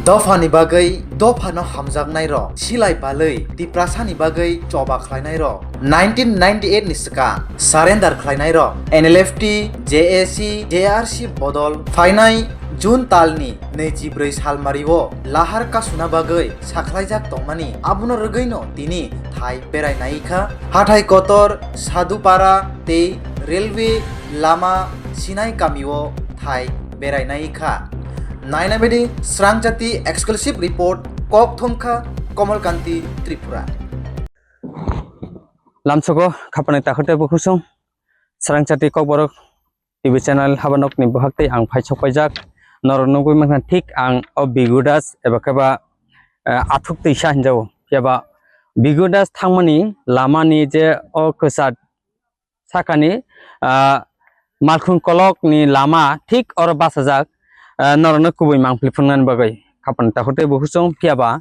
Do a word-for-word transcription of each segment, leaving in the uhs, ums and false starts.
Dophani bagwi dophano hamjaknairok, silai balwi Tiprasani bagwi choba khlainairok, nineteen ninety-eight ni swkang surrender khlainairok, N L F T, J A C, J R C bodol phainai June talni naichibrwi salmario lahar kasuna bagwi sakhlaijak tongmani, abono rwgwino tini thai berai nai kha. Hathai kotor, Sadupara tei railway lama sinai kamio thai berai nai kha. Naina bidi Srangchati exclusive report, kok thumkha Komal Kanti Tripura. Lamsogo khapani takhwte bukhusung Srangchati Kokborok T V channel habanokni buhaktwi ang phaisok paijak. Norok nugwi mankha thik ang o Bigu Das eba khe ba, eh, athuk twisa hinjao. Phiya ba Bigu Das thangmani lamani je o kwchar sakani, ah, Malkhung Kolokni lama thik oro bachajak, ah, norokno kubui mangpili phunuknani bagwi khapang takhuk tei bukhusung. Phiya ba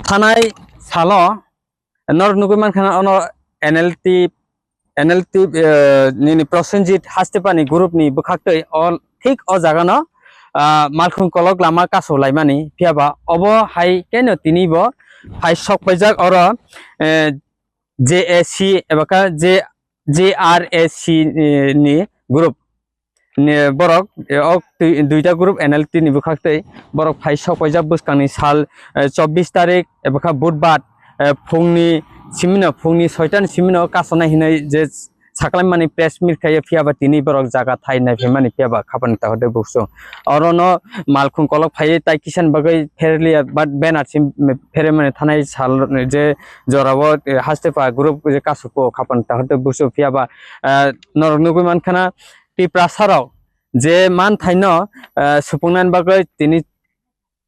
thanai salo norok nugwi mankha ono N L T, N L T, eh, nini Prosenjit Hastepani group ni bwkhaktwi o thik o jagano, ah, Malkhung Kolok lama kasu laimani. Phiya ba obo hai keno tini bo hai sok paijak oro, eh, J A C eba kha J, J R A C ni group ni borok, eh, o twi-, duita group N L T ni bwkhaktwi borok phai sok paijak bwskangni sal, eh, chobbish tarik eba kha Budbar, eh, phungni simino, phungni soita ni simino kasonai hinwi je saklaimani press meet khaiya, phiya ba tini borok jaga thai naiphaimani, phiya ba khapang takhuk tei bukhusung. Orono Malkhung Kolok phaiwi tai kisan bagwi pherliya, but banner sim phermani thanai sal je jorao, eh, Hastepa group je kasuko khapang takhuk tei bukhusung, phiya ba, eh, norok nugwi mankha na Tiprasa rok je manthaino, eh, supungnani bagwi tini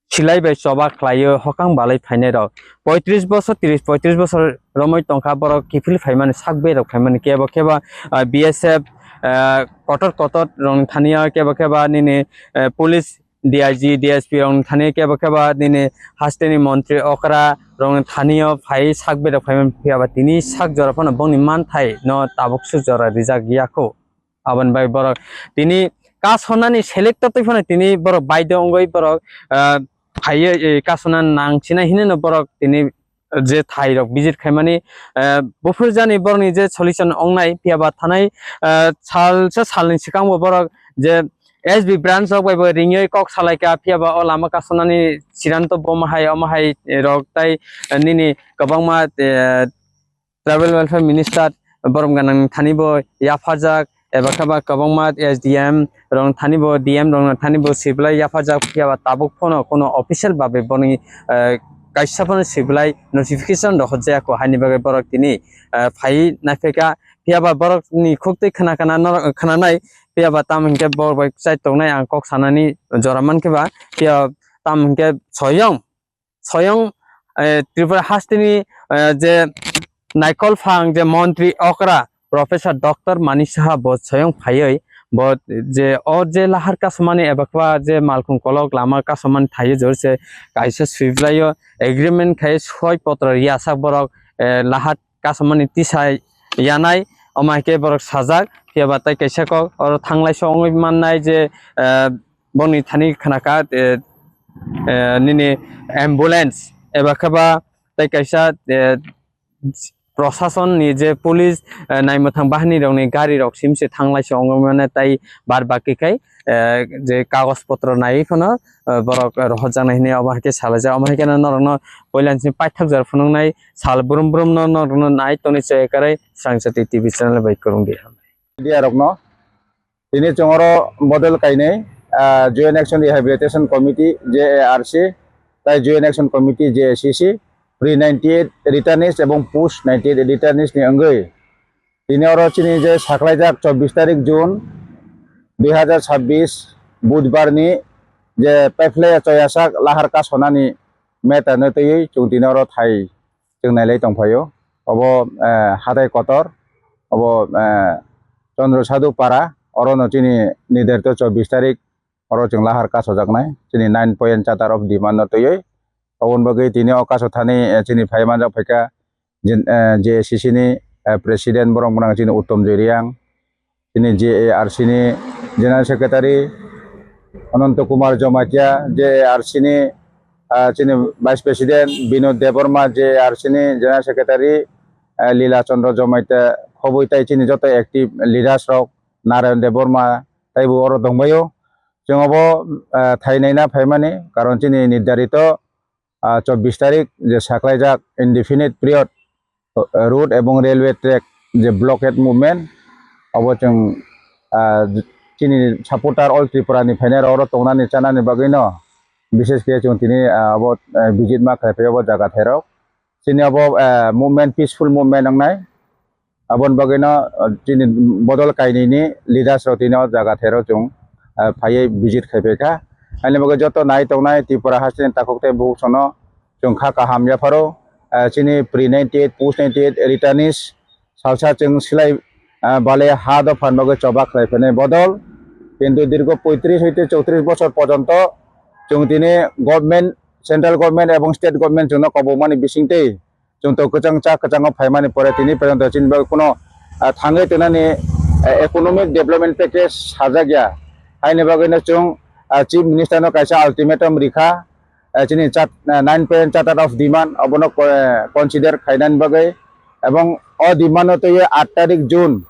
silai bai choba khlaio hokang balai phainai rok. Poitris bosor, tris poitris bosor romwi tongkha borok kiphil phaimani, sak berok phaimani, kebo kebo, ah, B S F, ah, kotor kotor rokni thani o, kebo kebo nini, eh, police D I G, D S P rokni thani o, kebo kebo nini hasteni montri okra rokni thani o phai sak berok phaimani, phiya ba tini sak jora phano bongni manthai no tabuk su jora rijak ya kho. Aboni bai borok tini kasonani selector twi phano tini borok baidho wngwi borok, ah, phaiwi, eh, kasona nang sinai hinwi no borok tini je thai rok visit khaimani, eh, buphur jani borokni je solution wngnai, phiya ba thanai, eh, salsa salni swkang bo borok je S B branch rok bai bo ringwi kok salaikha, phiya ba o lama kasonani siranto bo ma hai, omo hai rok tai, eh, nini kwbangma, eh, Tribal Welfare Minister borom gwnang thani bo yaphajak, eba khe ba kwbangma S D M rok thani bo, D M rok thani bo sibilai yaphajak, phiya ba tabuk phano kuno official babe boni, eh, kaisa phano sibilai notification rok hojya kho, haini bagwi borok tini, eh, phai naiphaikha, phiya ba borok ni khuk twi khna khna norok khna nai, phiya ba tamo hinkhe borok bai chai tongnai ang kok sanani jora mankhe ba, phiya tamo hinkhe soyong soyong, eh, Tripura hasteni, eh, je naikolphang je montri okra Professor Doctor Manik Saha bo soyong phaiwi bo je o je lahar kasumani eba khe ba je Malkhung Kolok lama kasumani thaiwi jor se kaisa swiblaio agreement khai soi potro riyasak borok, eh, lahar kasumani tisa yanai, omo hai khe borok sajak, phiya ba tai kaisa kok oro thanglai so wngwi mannai je, eh, boni thani khnakha, eh, eh, nini ambulance eba khe ba tei kaisa, eh, prosason ni je police, eh, naimwthang bahini rokni gari rok sim se thanglai se ongwi mane, tai bar baki khai, eh, je kagoj potro naiwi phano, eh, borok rohorjaknai hinwi obo hai khe salaijak. Omo hai kheno norokno puila ni simi paithak jora phunuknai sal brum brum no norokno nai tongwi chaya kwrwi Srangchati T V channel bai kwrwng di. Media rokno tini chwng oro bodol kainwi, ah, Joint Action Rehabilitation Committee, J A R C, tai Joint Action Committee, J A C C, pre ninety-eight returnees ebong post ninety-eight returnees ni wngwi tini oro chini je saklaijak chobbish tarik June dui hazar chabbish Budbar ni je paiphlaiya choyasak lahar kasonani matter no twiwi chwng tini oro thai chwng nailai tongphaio. Obo, eh, hatai kotor, obo, eh, Chandra Sadhu Para, orono chini nirdharito chobbish tarik oro chwng lahar kasojaknai, chini nine point charter of demand no twiwi. Oboni bagwi tini o kaso thani, eh, chini phai manjak phaikha jin-, eh, J A C C ni, eh, president borok gwnang chini Uttom Joy Reang, chini J A R C ni General Secretary Ananto Kumar Jamatia, J A R C ni, ah, chini Vice President Binod Debbarma, J R C ni General Secretary, ah, Lila Chandra Jomaita, khobwi tai chini joto active leaders rok, Narayan Debbarma, taibo oro tongbaio. Chwng obo, ah, thai naina phaimani, karon chini nirdarito, ah, chobbish tarik je saklaijak indefinite period, ah, road ebong railway track je blockade movement, obo chwng, ah, chini supporter all Tripura ni phainai rok oro tongnani chanani bagwino, bishes khe chwng tini, ah, obo, ah, visit ma khlai phai obo jaga thairok. Chini obo, ah, movement, peaceful movement wngnai. Aboni bagwino, ah, chini bodol kainwini leaders rok tini o jaga thairok chwng, ah, phaiwi visit khai phaikha. Haini bagwi joto nai tongnai Tripura hasteni takhuk tei bukhuk sono chwng kha kaham yapharo. Ah, chini pre ninety-eight, post ninety-eight returnees salsa chwng silai, ah, balai ha dophan bagwi choba khlai phainai bodol. Kintu dirgo poitris hoite chowtris bochor porjonto chwng tini government, central government ebong state government chwngno kobokmani bisingtwi chwng to kwchang cha kwchango phaimani pore tini porjonto chini bagwi kuno, ah, thangwi tongnani, ah, economic development package sajak ya. Haini bagwino chwng, ah, Chief Minister no kaisa ultimatum rikha, ah, chini chat-, ah, nine point charter of demand obono co-, consider khainani bagwi, ebong o demand no twiwi aat tarik June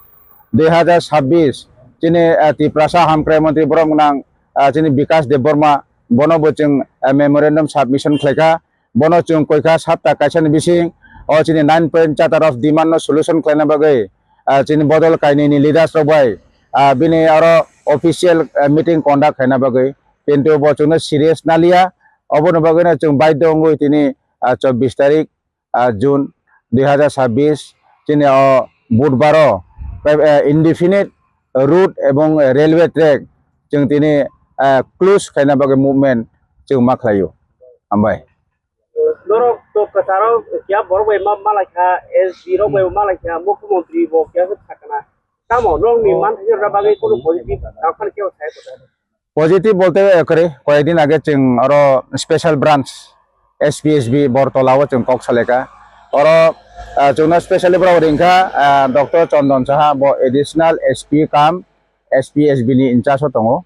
dui hazar chabbish chini, ah, Tiprasa Hamkrai Montri borok gwnang, ah, chini Bikash Debbarma bono bo chwng, ah, memorandum submission khlaikha. Bono chwng koikha sapta kaisani bising o chini nine point charter of demand no solution khlaina bagwi, ah, chini bodol kainwini leaders rok bai, ah, bini oro official, ah, meeting conduct khaina bagwi, kintu bo chwngno serious naliya. Oboni bagwino chwng baidho wngwi tini, ah, chobbish tarik, ah, June dui hazar chabbish chini o budbaro, ah, indefinite route ebong railway track chwng tini, ah, close khaina bagwi movement chwng ma khlaio. Hambai. Norok to kwcharo kiya borok bai ma malaikha, S D rok bai ma malaikha, mukhyamantri bo kiya khe sakna. Tamo norokni manthai rok bagwi kono positive tangphani kiya sai kota. Positive bolte, eh, kwrwi, koyekdin age chwng oro special branch S P S B Bortola o chwng kok salaikha. Oro, ah, chwngno specially borok ringkha, ah, Doctor Chondon Saha, bo additional S P kam S P S B ni in charge o tongo.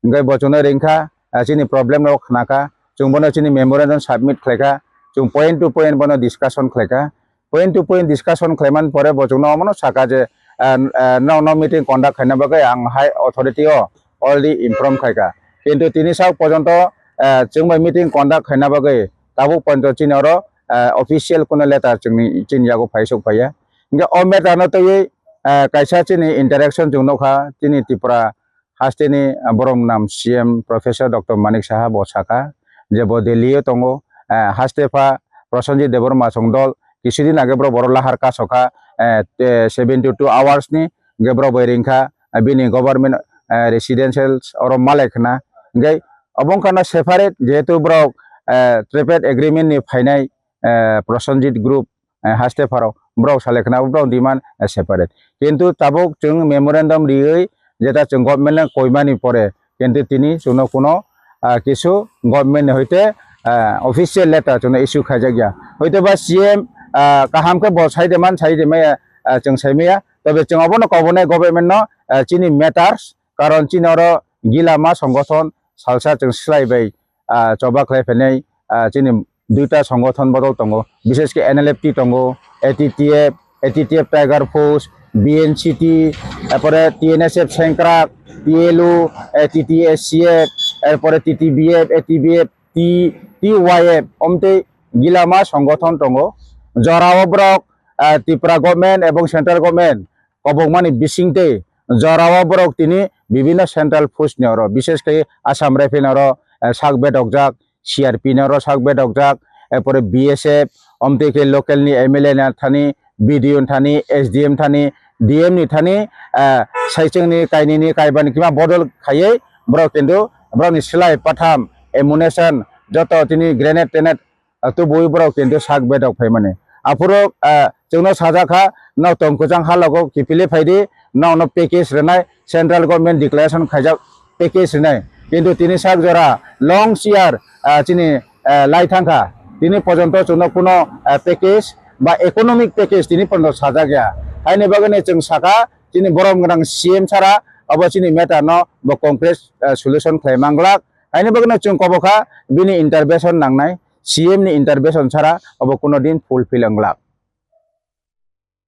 Hingke bo chwngno ringkha, ah, chini problem rok khnakha, chwng bono chini memorandum submit khlaikha, chwng point to point bono discussion khlaikha, point to point discussion khlaimani pore bo chwngno omono sakha je, ah, ah, no, no meeting conduct khaina bagwi ang high authority o already inform khaikha, kintu tini sak porjonto, ah, chwng bai meeting conduct khaina bagwi tabuk porjonto chini oro, ah, official kuno letter chwngni, chini yago phaisuk phaiya. Hingke o matter no twiwi, ah, kaisa chini interaction chwng nukha, chini Tripura hasteni, ah, borok nam C M Professor Doctor Manik Saha bo sakha je bo Delhi o tongo, ah, haste pha Prosenjit Debbarma chwng dol kisudin age borok, borok lahar kasokha, eh, te seventy two hours ni hingke borok bai ringkha, ah, bini government, eh, residential oro malai khna. Hingke obo wngkha no separate, jehetu borok, eh, tripartite agreement ni phainai, eh, Prosenjit group, eh, haste pharo borok salai khna borok demand, eh, separate. Kintu tabuk chwng memorandum riwi jeta chwng government no koimani pore, kintu tini chwngno kuno, ah, kisu government ni hoite, ah, official letter chwngno issue khaijakya. Hoite ba C M, ah, kaham khe bo sai de man, sai de maya, ah, chwng sai maya. Tobe chwng obono kobonai government no, ah, chini matters, karon chini oro gilama songothon salsa chwng slai bai, ah, choba khlai phainai, ah, chini duita songothon bodol tongo, bishesh khe N L F T tongo, A T T F, A T T F Tiger Force, B N C T, erpore T N S F Sengkrak, T L U, A T T S C F, erpore T T B F, A T B F, T, T Y F, omtei gilama songothon tongo. Jorao borok, ah, Tripura government ebong central government kobokmani bisingtwi jorao borok tini bibinno central force ni oro, bishesh khe Assam Rifle ni oro, eh, sak bedokjak, C R P ni oro sak bedokjak, erpore B S F, omtwi khe local ni M L A ni thani, B D O ni thani, S D M thani, D M ni thani, eh, saichwng ni, kainwi ni, kaiba ni kima bodol khaiwi borok kintu borok ni slai patham ammunition joto tini grenade tenade ah, tubui borok kintu sak bedok phaimani. Aphuru, ah, chwngno sajak kha, "Nok tong kwchang ha logo kiphilwi phaidi, nokno package rwnai, central government declaration khaijak package rwnai." Kintu tini sak jora long year, ah, chini, ah, lai thangkha. Tini porjonto chwngno kuno, ah, package ba economic package tini porjonto sajak ya. Haini bagwino chwng sakha, chini borom gwnang C M sara, abo chini matter no bo concrete, ah, solution khlai manglak. Haini bagwino chwng kobokha bini intervention nangnai, C M ni intervention sara obo kuno din fulfill wnglak.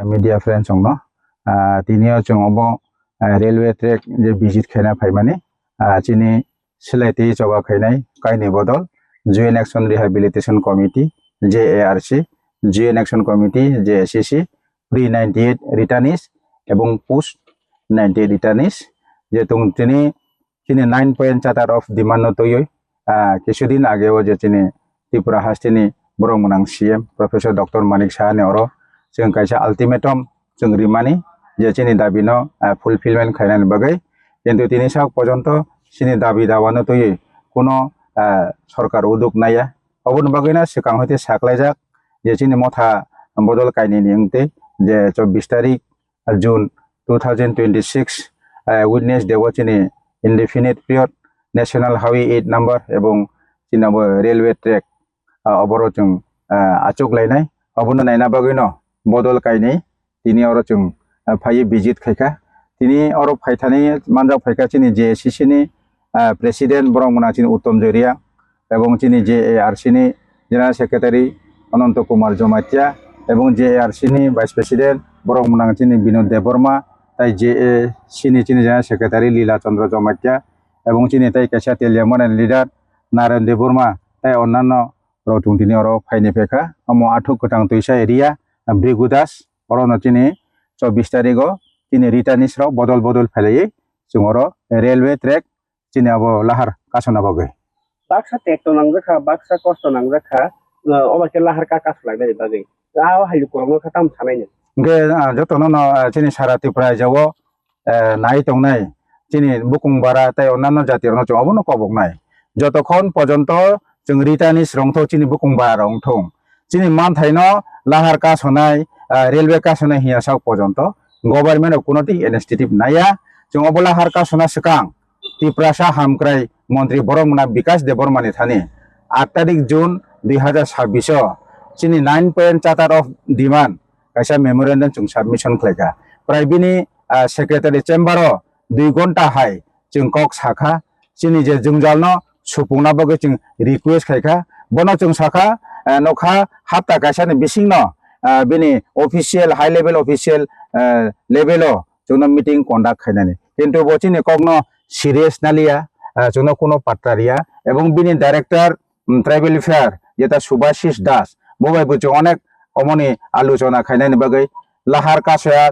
Media friends rokno, ah, tinio chwng obo, ah, railway track je visit khaina phaimani, ah, chini swlai twi choba khainai kaini bodol Joint Action Rehabilitation Committee, J A R C, Joint Action Committee, J A C C, pre ninety-eight returnees ebong post ninety-eight returnees, je tong tini chini nine point charter of demand no twiwi, ah, kisudin age o je chini Tripura hasteni borok mwnang C M Professor Doctor Manik Saha ni oro chwng kaisa ultimatum chwng rimani je chini dabi no, ah, fulfillment khainani bagwi, kintu tini sak pojonto chini dabi dawa no twiwi kuno, ah, sorkar uduk naiya. Oboni bagwi no swkang hoite saklaijak je chini motha bodol kainwi ni wngtwi je chobbish tarik June two thousand twenty-six, eh, Wednesday o chini indefinite period National Highway eight number ebong chini abo railway track, ah, oboro chwng, ah, achuk lainai. Obono naina bagwino bodol kainwi tini oro chwng, ah, phaiwi visit khaikha. Tini oro phaithani manjak phaikha chini J A C C ni, ah, president borok mwnang chini Uttom Joria, ebong chini J A R C ni General Secretary Ananto Kumar Jamatia, ebong J A R C ni Vice President borok mwnang chini Binod Debbarma, tai J A C ni chini General Secretary Lila Chandra Jamatia, ebong chini tai kaisa Teliamani leader Naren Debbarma, tai onnanno rok chwng tini oro phaini phaikha. Omo Athuk Kwthang Twisa area, Bhrigu Das, orono chini chobbish tarigo chini returnees rok bodol bodol phailaiwi chwng oro railway track chini abo lahar kasona bagwi. Baksa tekto nangjakha, baksa kosto nangjakha, uh, obo khe lahar ka kasulainani bagwi. A o hai lukurokno khe tamo sanaino. Hwnkhe, ah, jotono no, ah, chini sara Tripura rajao, eh, nai tongnai chini bukung bara tei onnanno jati rokno chwng obono koboknai. Jotokhon pojonto chwng returnees rok wngthok chini bukung bara rok wngthok. Chini manthaino lahar kasonai, ah, railway kasonai hiya sak pojonto government o kuno twi initiative naiya. Chwng obo lahar kasona swkang Tiprasa hamkrai montri borok mwnang Bikash Debbarma ni thani aat tarik June dui hazar sabbish o chini nine point charter of demand kaisa memorandum chwng submission khlaikha. Prai bini, ah, secretary chamber o dui gonta hai chwng kok sakha, chini je jwngjal no supungna bagwi chwng request khaikha. Bono chwng sakha, ah, nokha hapta kaisa ni bisingno, ah, bini official, high level official, ah, level o chwngno meeting conduct khainani. Kintu bo chini kokno serious naliya, ah, chwngno kuno patta riya. Ebong bini director, um, tribal welfare, jeta Subhashish Das, bo bai bo chwng onek omoni aluchona khainani bagwi lahar kasoya,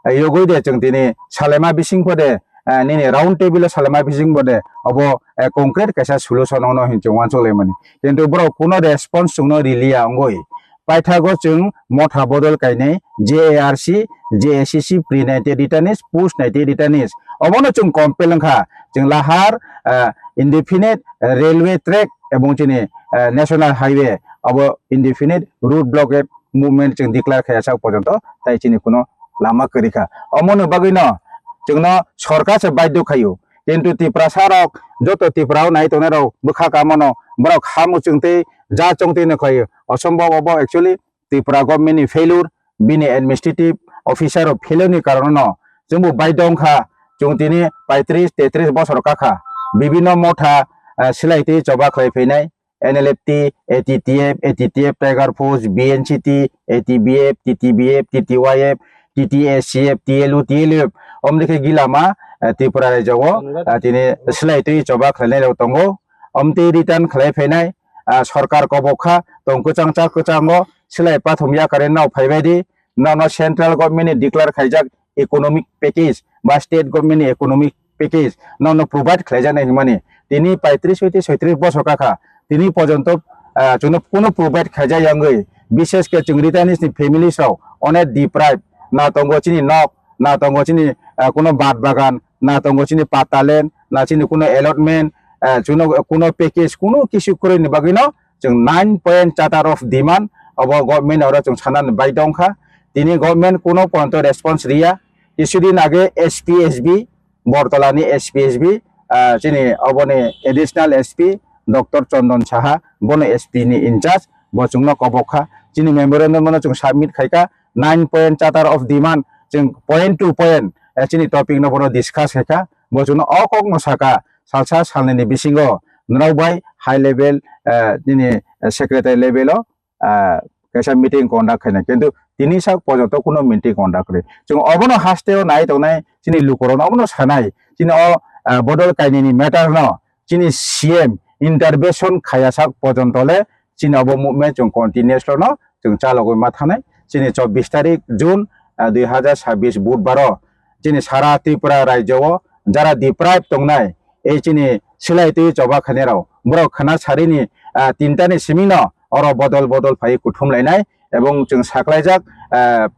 ah, yogwi de chwng tini salaima bising pho de, ah, nini round table o salaima bising pho de, obo, eh, concrete kaisa solution ono hin chwng uansuk laimani. Kintu borok kuno response chwngno riliya wngwi. Paithago chwng motha bodol kainwi J A R C, J A C C, pre ninety returnees, post ninety returnees. Obono chwng compel wngkha. Chwng lahar, ah, indefinite railway track ebong chini, ah, national highway obo indefinite road blockade movement chwng declare khaiya sak pojonto tai chini kuno lama kwrwi kha. Omono bagwino chwngno sorkar se baidhyo khaio. Kintu Tiprasa rok joto Tripura o nai tongnai rok bwkha kamano borok ha muchung tei ja chong twi no khlaio. Osombhob obo actually Tripura government ni failure, bini administrative officer rok failure ni karon no chwngbo baidhyo wngkha. Chwng tini paitris tetris bosor kakha bibinno motha, ah, swlai twi choba khlai phainai. N L F T, A T T F, A T T F Tiger Force, B N C T, A T B F, T T B F, T T Y F, T T S C F, T L U, T L F, omni khe gilama, eh, Tripura rajao, eh, tini swlai twi choba khlainai rok tongo. Omtwi return khlai phainai, ah, sorkar kobok kha, tong kwchang cha kwchango swlai pathum yakarwi nw phaibai di, nono central government ni declare khaijak economic package ba state government ni economic package nono provide khlaijaknai hinmani tini paitris hoite soitris bosor kakha tini pojonto, ah, chwngno kuno provide khlaijak yangwi bishesh khe chwng returnees ni families rok onek deprive na tongo chini nok na tongo chini, ah, kuno bat bagan na tongo chini patta land na chini kuno allotment, ah, chwngno kuno package kuno kisu kwrwini bagwino chwng nine point charter of demand obo government oro chwng sanani baidhyo wngkha tini government kuno pojonto response riya kisudin age S P S B Bortolani S P S B, ah, chini oboni additional S P Doctor Chondon Saha, bono S P ni in charge, bo chwngno kobok kha. Chini memorandum no chwng submit khai kha, nine point charter of demand, chwng point to point, eh, chini topic no bono discuss khai kha. Bo chwngno o kok no saka, salsa salnwi ni bisingo norok bai high level, eh, nini, eh, secretary level o, ah, kaisa meeting conduct khainai. Kintu tini sak porjonto kuno meeting conduct kwrwi. Chwng obono hasteo nai tongnai, chini lukurokno obono sanai. Chini o, ah, bodol kainwini matter no chini C M intervention khaya sak porjonto le chini obo movement chwng continuous no chwng chalogwi ma thanai. Chini chobbish tarik June, ah, dui hazar sabbish Budbar o chini sara Tripura rajyo o jara deprive tongnai, ei chini silai twi choba khainai rok, borok khwna sarini, ah, tinta ni simi no oro bodol bodol phai kuthum lainai, ebong chwng saklaijak, ah,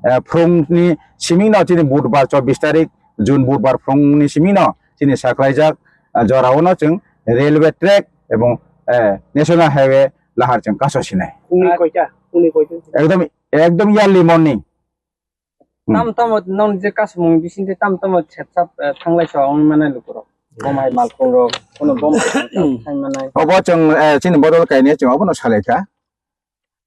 ah, phrwng ni simi no chini Budbar chobbish tarik June Budbar phrwng ni simi no chini saklaijak, ah, jora o no chwng railway track ebong, eh, national highway lahar chwng kaso sinai. Uni koita, uni koita. Ekdom, ekdom early morning. Hmm. Tamo tamo non je kasmung bising tamo tamo chepsap, eh, thanglai so wng mane lukurok. Bomai malkhung rok, kono bom thang manai. Obo chwng, eh, chini bodol kainwi chwng obono salaikha.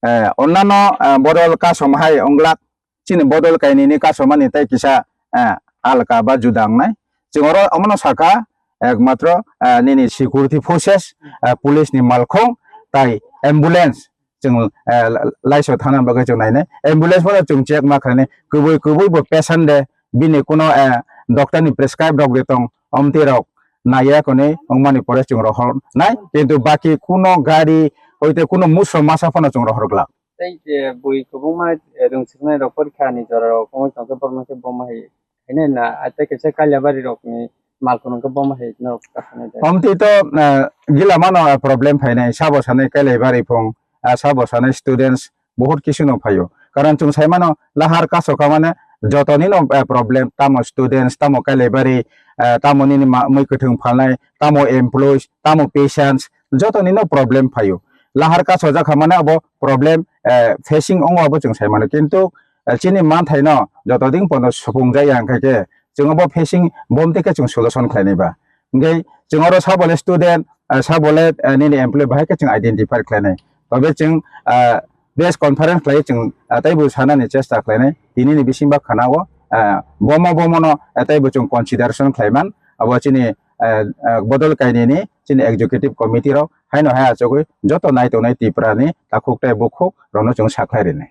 Eh, onnano, eh, bodol kasom hai onglak, chini bodol kainwini kasomani tei kisa, eh, alka ba juda wngnai. Chwng oro omono sakha, ekmatro, eh, nini security forces, eh, police ni malkhung tai ambulance chwng, eh, la-, laiso thana bagwi chwng nainai. Ambulance bono chwng check ma khlainai. Kubui kubui bo patient de, bini kuno, eh, doctor ni prescribe rok de tong, omtwi rok naiya kwnwi wngmani pore chwng rohor nai. Kintu baki kuno gari, hoite kuno muso masa phano chwng rohor glak. Tei, eh, bui kwbangma, eh, rwngsiknai rok porikha ni jora rok wngwi tongkhe borokno khe boma hai Hwnwi na, ah, tei kaisa Kailabari rokni malkhung hwnkhe bomo hai norok kasanai de. Omtwi to, ah, gila mano, ah, problem phainai, sabo sanai Kailabari phung, ah, sabo sanai students, bohut kisu no phaio. Karon chwng sai mano, lahar kaso kha mane, jotoni no, ah, problem, tamo students, tamo Kailabari, ah, tamo nini ma-, mui kwthwng phalnai, tamo employees, tamo patients, jotoni no problem phaio. Lahar kaso jakha mane abo problem, eh, facing wngo abo chwng sai mano. Kintu, eh, chini manthaino joto ding pono supung jaya hwnkhe khe chwng obo facing bom tei khe chwng solution khlainai ba. Hwnkhe chwng oro sabole student, eh, sabole, eh, nini employee bahai khe chwng identify khlainai. Tobe chwng, eh, press conference khlai chwng, eh, teibo sanani chesta khlainai. Tini ni bising ba khana o, eh, bomo bomo no, eh, teibo chwng consideration khlaiman. Abo chini, eh, eh, bodol kainini chini executive committee rok haino hai achugwi joto nai tongnai Tripura ni takhuk tei bukhuk rokno chwng sakhlai rinai.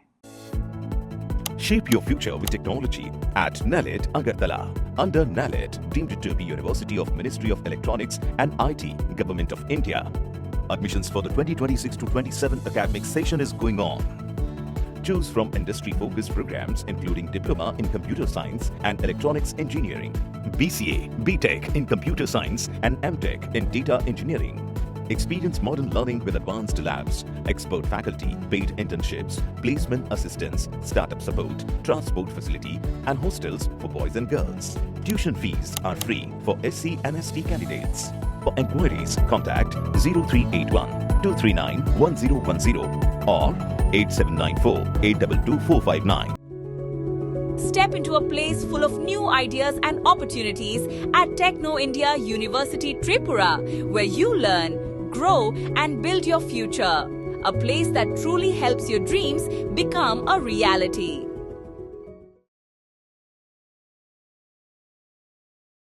Shape your future with technology at NALET Agartala. Under NALET, deemed to be University of Ministry of Electronics and I T, Government of India. Admissions for the twenty twenty-six to twenty-seven academic session is going on. Choose from industry-focused programs including Diploma in Computer Science and Electronics Engineering, B C A, B Tech in Computer Science and M Tech in Data Engineering. Experience modern learning with advanced labs, expert faculty, paid internships, placement assistance, startup support, transport facility, and hostels for boys and girls. Tuition fees are free for S C and S T candidates. For enquiries, contact zero three eight one two three nine one zero one zero or eight seven nine four eight two two four five nine. Step into a place full of new ideas and opportunities at Techno India University Tripura, where you learn, grow, and build your future. A place that truly helps your dreams become a reality.